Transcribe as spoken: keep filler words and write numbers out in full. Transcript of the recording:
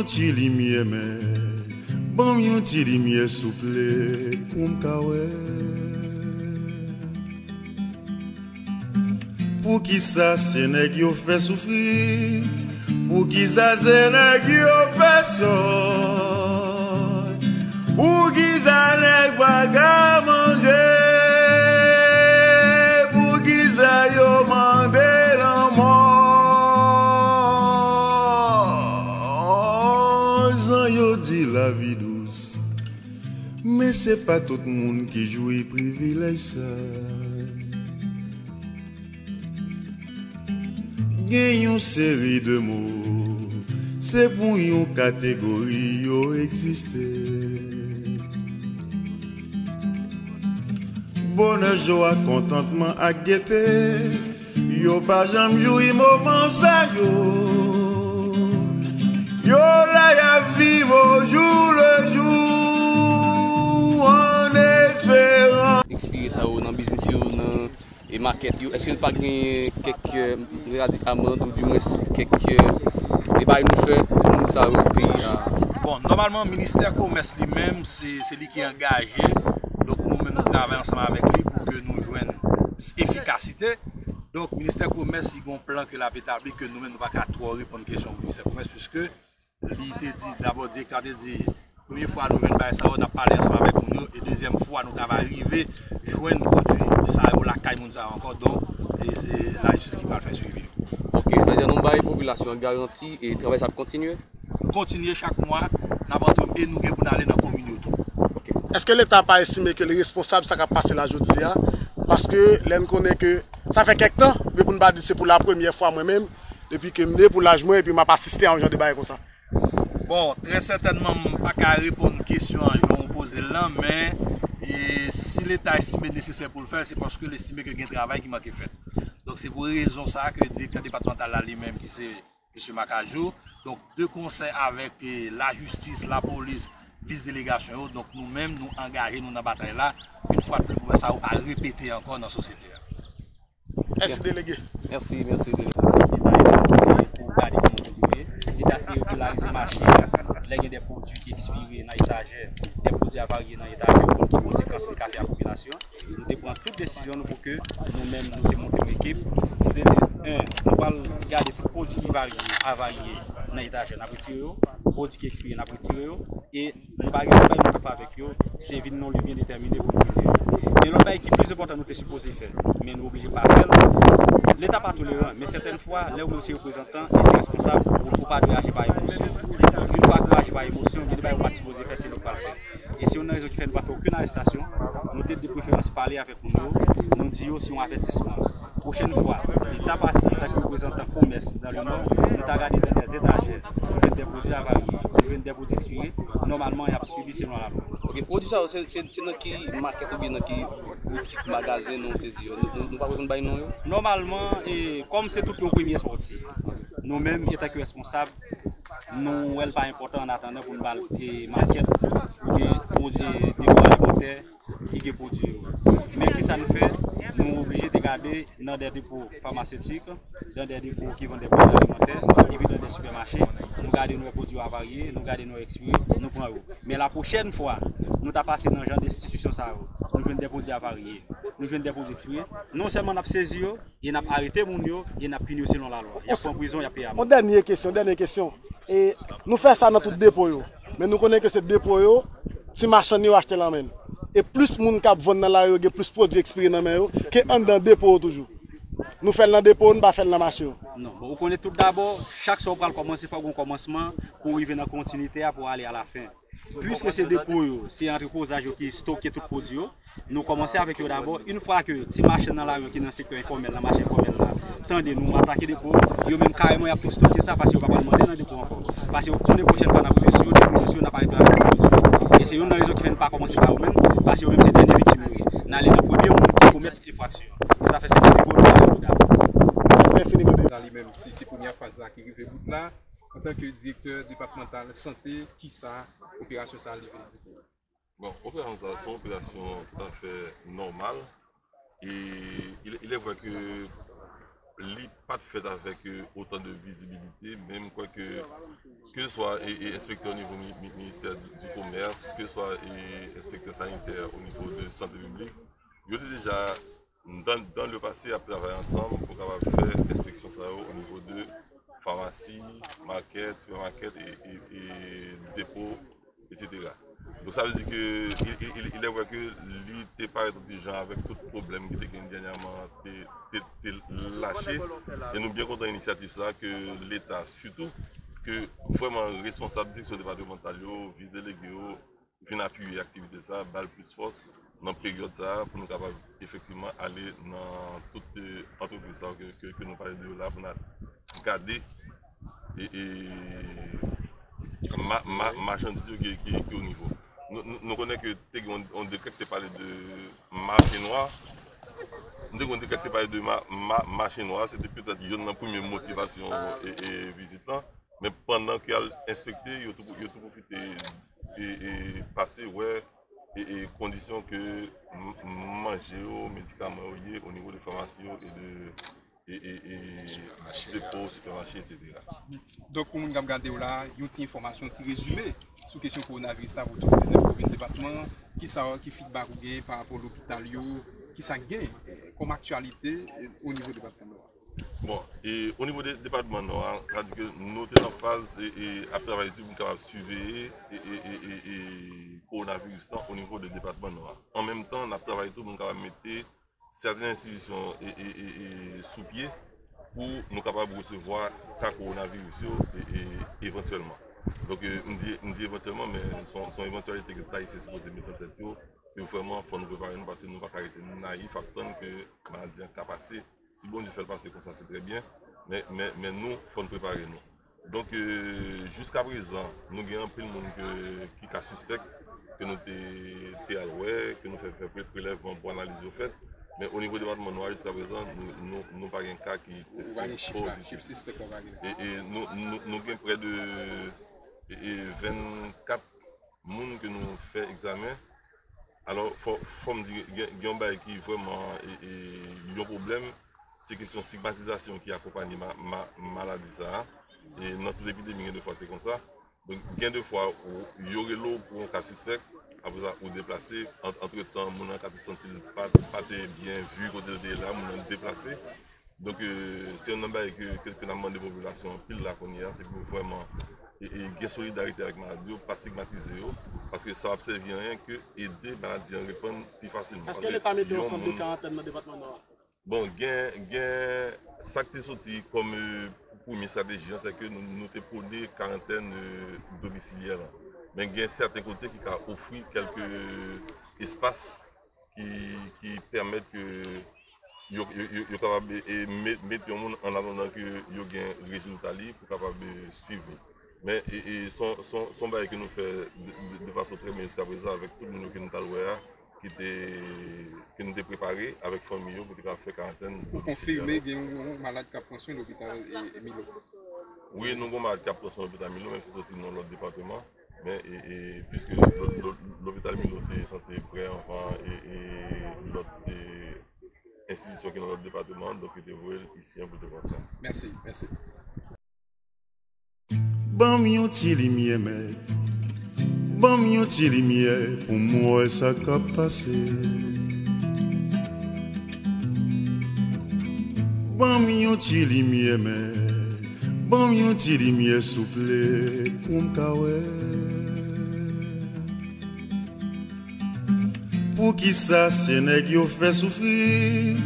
Ti limyè, men ban m yon ti limyè, souple, pou m ka wè. Poukisa se nèg yo fè soufri? Poukisa se nèg yo fè sòt? Poukisa nèg pa ka manje? Poukisa yo mande lanmò? Jan yo di lavi dous, men se pa tout moun ki jwi privilèj sa. Gen yon seri de mo, se pou yon kategori yo egziste. Bonè, jwa, kontantman ak gete, yo pa janm jwi moman sa yo. Yo la y ap viv au jour le jour, an esperan. Ekspire sa yo nan biznis yo, nan e makèt yo, èske pa gen kèk, e, medikaman, oudimwens kèk, e, e bagay nou fè pou moun sa yo peyi a? Bon, nòmalman, ministè komès li menm, se, se li ki angaje. Donk, nou menm, nou travay ansanm avèk li pou ke nou jwenn plis efikasite. Donk, ministè komès, li gen yon plan ke l ap etabli, ke nou menm, nou pa ka twò reponn kesyon ministè komès, piske li te di, dabò, direktè a te di, premye fwa nou jwenn bagay sa yo, n ap pale ansanm avèk moun yo, e dezyèm fwa nou ta va rive jwenn pwodui sa yo lakay moun sa yo ankò. Donk, e se lajistis ki pral fè swivi yo. Ok, sa vle di nou bay popilasyon an garanti e travay sa ap kontinye? Kontinye chak mwa, n ap antre e nou gen pou n ale nan komin yo tou. Ok. Èske Leta pa estime ke li responsab sa k ap pase la jodi a? Paske lè n konnen ke sa fè kèk tan, men pou n pa di se pou la premyè fwa mwen menm, depi ke m ne pou laj mwen, epi m ap asiste a yon jan de bagay konsa. Bon, trè sètènman, m pa ka reponn kesyon an jan w poze l lan, men, e, si Leta estime nesesè pou l fè, se paske l estime ke gen travay ki manke fèt. Donk, se pou rezon sa a ke direktè depatmantal la li menm, ki se mesye Macajou, donk, de konsè avèk, e, lajistis, lapolis, vis delegasyon yo, donk, nou menm, nou angaje nou nan batay la, yon fwa de plis pou sa yo pa repete ankò nan sosyete a. Mèsi, delege. Mèsi, mèsi, delege. Pou gade kòman kontinye. Leta se yo ki la resi mache. Lè gen de pwodui ki ekspire nan etajè, de pwodui avarye nan etajè, pou ki konsekans li ka fè a popilasyon. Nou te pran tout desizyon nou pou ke nou menm, nou te monte yon ekip. Nou te di, en, nou pral gade tout pwodui ki varye, avarye nan etajè, n ap retire yo. Pwodui ki ekspire, n ap retire yo. E nou pa gen lòt bagay nou ka fè avèk yo, se vin non li byen detèmine pou nou vin yo. Gen lòt bagay ki plis enpòtan nou te sipoze fè, men nou oblije pa fè l. Leta pa toleran, men sètèn fwa, lè ou menm se reprezantan e se responsab, ou, ou pa dwe aji pa emosyon. Yon fwa ke w aji pa emosyon, gen de bagay ou pa t sipoze fè, se li w pral fè. E se youn nan rezon ki fè nou pa fè okenn arestasyon. Nou te de preferans pale avèk moun yo, nou di yo se yon avètisman. Pwochèn fwa, Leta pase antanke reprezantan komès dan le nò, nou ta gade dan dè etajè, nou jwenn dè pwodui avarye, nou jwenn dè pwodui ekspire, nòmalman, y ap sibi selon lalwa. Ok, pwodui sa yo, se, se, se nan ki makèt oubyen nan ki boutik, magazen nou sezi yo? Nou, nou, nou pa bezwen bay non yo? Nòmalman, e, kòm se tout yon premye sòti, nou menm, antanke responsab, nou wè l pa enpòtan an atandan pou n ba l, e, makèt, oubyen pwodui, depo alimantè, ki gen pwodui yo. Men kisa n fè? Nou oblije te gade nan dè depo famasetik, nan dè depo ki vann dè pwodui alimantè, epi nan dè sipèmache. Nou gade, nou wè pwodui yo avarye, nou gade, nou wè ekspire, nou pran yo. Men lapwochèn fwa nou ta pase nan jan de enstitisyon sa yo, nou jwenn dè pwodui avarye, nou jwenn dè pwodui ekspire, non sèlman n ap sezi yo, e n ap arete moun yo, e n ap pini yo selon lalwa. Y ap pran prizon, y ap peye amand. Yon dènye kesyon, dènye kesyon. E nou fè sa nan tout depo yo. Men nou konnen ke se depo yo, ti machann yo achte nan men n. E plis moun k ap vann nan lari yo gen plis pwodui ekspire nan men yo ke anndan depo yo toujou. Nou fè l nan depo yo, nou pa fè l nan mache yo. Non, bon, ou konnen tout dabò, chak sa ou pral kòmanse, fòk gen yon kòmansman pou w rive nan kontinite a, pou w ale alafen. Piske se depo yo, se antrepozaj yo ki stoke tout pwodui yo, nou kòmanse avèk yo dabò. Yon fwa ke ti machann nan lari yo ki nan sektè enfòmèl, nan mache enfòmèl la, tande nou atake depo, yo menm karèman y ap tou stoke sa, paske yo pa pral mande nan depo ankò. Paske yo konnen pwochèn fwa n ap rive sou yo, depi nou sou yo, n ap arete avèk pwodui. E se youn nan rezon ki fè n pa kòmanse pa yo menm, paske yo menm se dènye viktim yo ye. N ale nan premye moun ki komèt enfraksyon. Sa fè se depo nou ale pou dabò. Mèsi enfiniman de. Sa li menm, si se premyè faz la ki rive bout la, antanke direktè depatmantal sante, kisa operasyon sa a li vin di pou ou? Bon, operasyon sa a se yon operasyon toutafè nòmal. E il, il est vrai que li pa t fèt avèk euh, otan de vizibilite, men m kwè ke ke swa e, e enspektè o nivo mi- mi- ministè di, di komès, ke swa e enspektè sanitè o nivo de sante piblik, yo te deja dans, dans le passé ap travay ansanm pou kapab fè enspeksyon sa yo o nivo de famasi, makèt, sipèmakèt e, e, e depo, et cetera. Donk sa vle di ke il, il, il, il est vrai ke li te parèt yon ti jan avèk tout pwoblèm ki te gen dènyèman te, te, te lache. E nou byen kontan inisyativ sa ke Leta, sitou ke vrèman responsab direksyon depatmantal yo, vis delege yo, vin apiye aktivite sa, ba l plis fòs nan peryòd sa a pou nou kapab efektivman ale nan tout euh, antrepriz sa yo ke, ke, ke nou pale de yo la pou n al gade e, e ma, ma, machandiz yo ki, ki, ki o nivo. Nou, nou, nou konnen ke te gen yon, yon dekrè ki te pale de mache nwa. Nou te gen yon dekrè ki te pale de ma, ma, mache nwa. Se te petèt youn nan premye motivasyon e, e vizit lan. Men pandan ke y al enspekte, yo tou, yo tou pwofite e, e pase wè e, e kondisyon ke m- manje yo, medikaman yo ye o nivo de famasi yo e de e, e, e depo, sipèmache, et cetera. Donk, pou moun k ap gade w la, yon ti enfòmasyon, yon ti rezime sou kesyon kowonaviris la pou tout diznèf komin depatman an. Kisa ki feedback ou gen pa rapò lopital yo, kisa k gen kòm aktyalite o nivo depatman Nò a? Bon, e o nivo de depatman Nò a, sa di ke nou te nan faz e, e ap travay di pou n kapab siveye e, e, e, e, e kowonaviris lan o nivo de depatman Nò a. An menm tan, n ap travay tou pou n kapab mete sèten enstitisyon e, e, e, e, sou pye pou nou kapab resevwa ka kowonaviris yo e, e, evantyèlman. Donk, e, m di, m di evantyèlman, men se yon, se yon evantyalite ke tout Ayisyen sipoze mete nan tèt yo, ke vrèman fò nou prepare nou, paske nou pa ka rete nayif ap tann ke maladi an ka pase. Si Bondye fè l pase konsa, se trè byen, men, men, men nou, fò n prepare nou. Donk, e, jiska prezan, nou gen anpil moun ke, ki ka sispèk, ke nou te, te al wè, ke nou fè, fè pre- prelèvman pou analiz yo fèt. Men o nivo depatman Nò a, jiska prezan, nou, nou, nou pa gen ka ki teste pozitif. E, e nou, nou, nou gen prè de e, e vennkat moun ke nou fè egzamen. Alò, fò, fò m di, gen, gen yon bagay ki vrèman e, e, yon pwoblèm, se kesyon stigmatizasyon ki akonpanye ma, ma, maladi sa a. E nan tout epidemi, gen de fwa se konsa. Donk, gen de fwa, ou, yo rele w pou yon ka sispèk, apre sa, ou deplase. Ant, antretan, moun nan ka te santi l pa, pa te byen, vi kote l te ye la, moun nan deplase. Donk, e, se youn nan bagay ke, ke, ke n ap mande popilasyon anpil la kounye a, se pou vrèman e, e, gen solidarite avèk malad yo, pa stigmatize yo, paske sa p ap sèvi anyen ke ede maladi an repann pi fasilman. Èske Leta mete yon sant de karantèn nan depatman Nò a? Bon, gen, gen sa k te soti kòm e, premye estrateji an, se ke nou, nou te pwone karantèn e, domisilyè lan. Men gen sèten kote ki ka ofri kèlke espas ki, ki pèmèt ke yo, yo, yo, yo kapab e, e, met, met yon moun an atandan ke yo gen rezilta li pou kapab e, swiv li. Men e, e, se yon- se yon- se yon bagay ke nou fè de, de, de fason trè byen jiska prezan avèk tout moun yo ke nou t al wè a, ki te, ke nou te prepare avèk fanmi yo pou te kapab fè karantèn domisilyè. Ou konfime gen yon malad k ap pran swen lopital e, e Milo? Wi, nou gen yon malad k ap pran swen lopital Milo, menm si l soti nan lòt depatman. Men, e, e, piske lo- lo- lopital Milo te sanse prè anvan e, e lòt e, enstitisyon ki nan lòt depatman, donk yo te voye l isi an pou l te pran swen. Mèsi, mèsi. Ban m yon ti limyè, mèt. Ban m yon ti limyè pou m wè sa k ap pase. Ban m yon ti limyè, mèt. Ban m yon ti limyè souple pou m ka wè. Poukisa se nèg yo fè soufri?